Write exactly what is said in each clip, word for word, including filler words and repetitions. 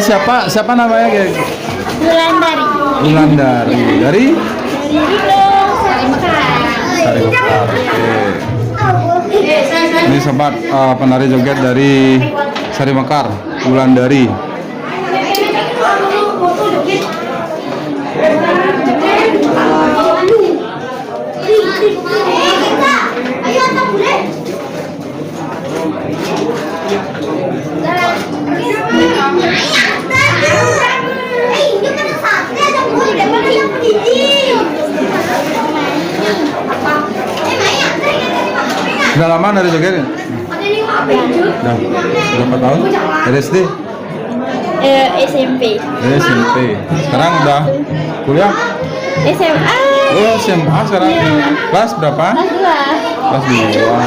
Siapa siapa namanya, geng? Wulandari. Wulandari dari Dari Sari Mekar. Sari Mekar. Oke. Ini sobat, eh, penari joget dari Sari Mekar, Wulandari. Udah lama dari joget? Udah berapa tahun? Dari S D? Eh, S M P. Dari S M P. Sekarang udah kuliah? S M A. Oh, S M A sekarang. Iya. Kelas berapa? Kelas dua. Kelas dua.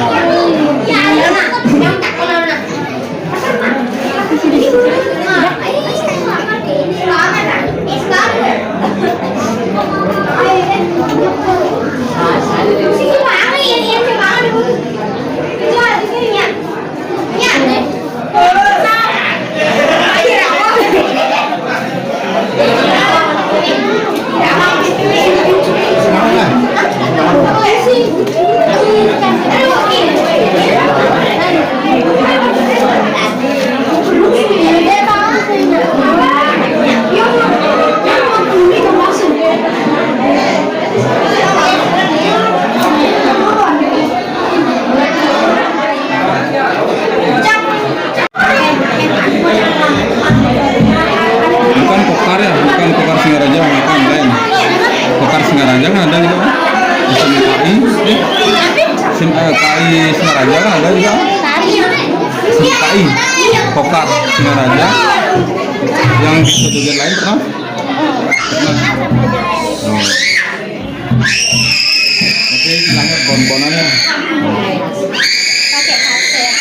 Bukan Pokar ya, bukan Pokar Singaraja, bukan, lain. Pokar Singaraja kan ada juga, kan? S M K I, eh, S M, eh, K I Singaraja kan ada juga, kan? S M K I, Pokar Singaraja yang joget lain pernah? Pernah. Oh. Tapi istilahnya bon-bonannya. Pakai kaset.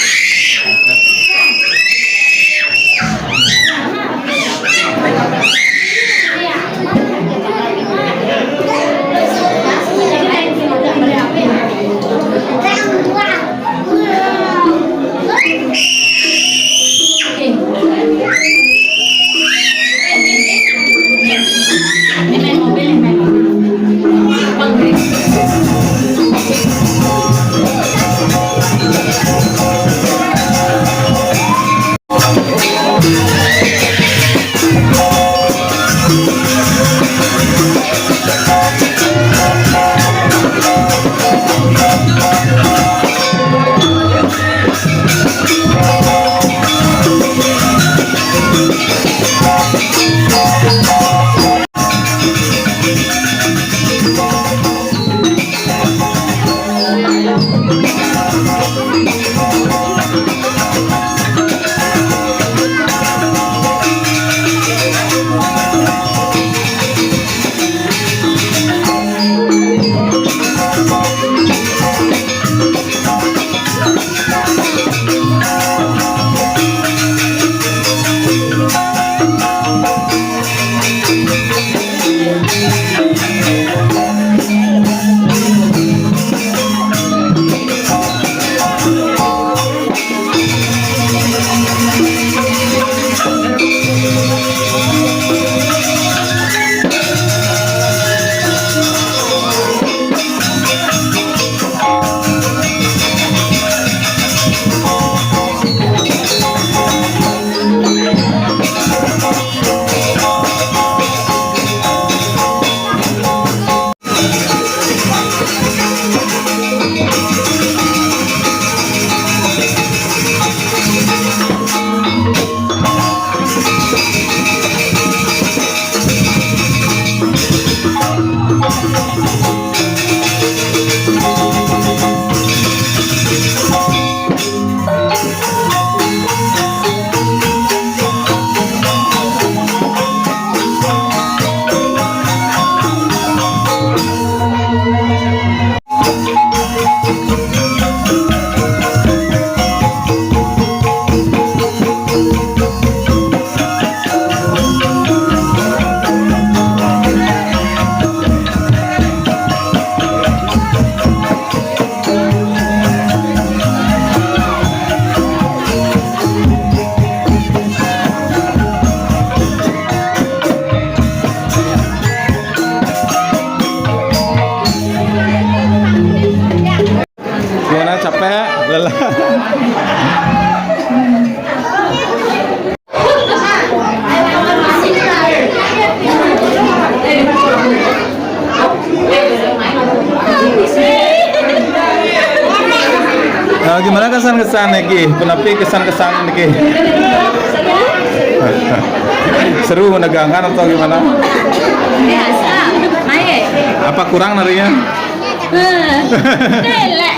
Nah, gimana kesan-kesan niki? Punapi kesan-kesan niki? Seru menegangkan atau gimana? Biasa, main. Apa kurang narinya? Telek.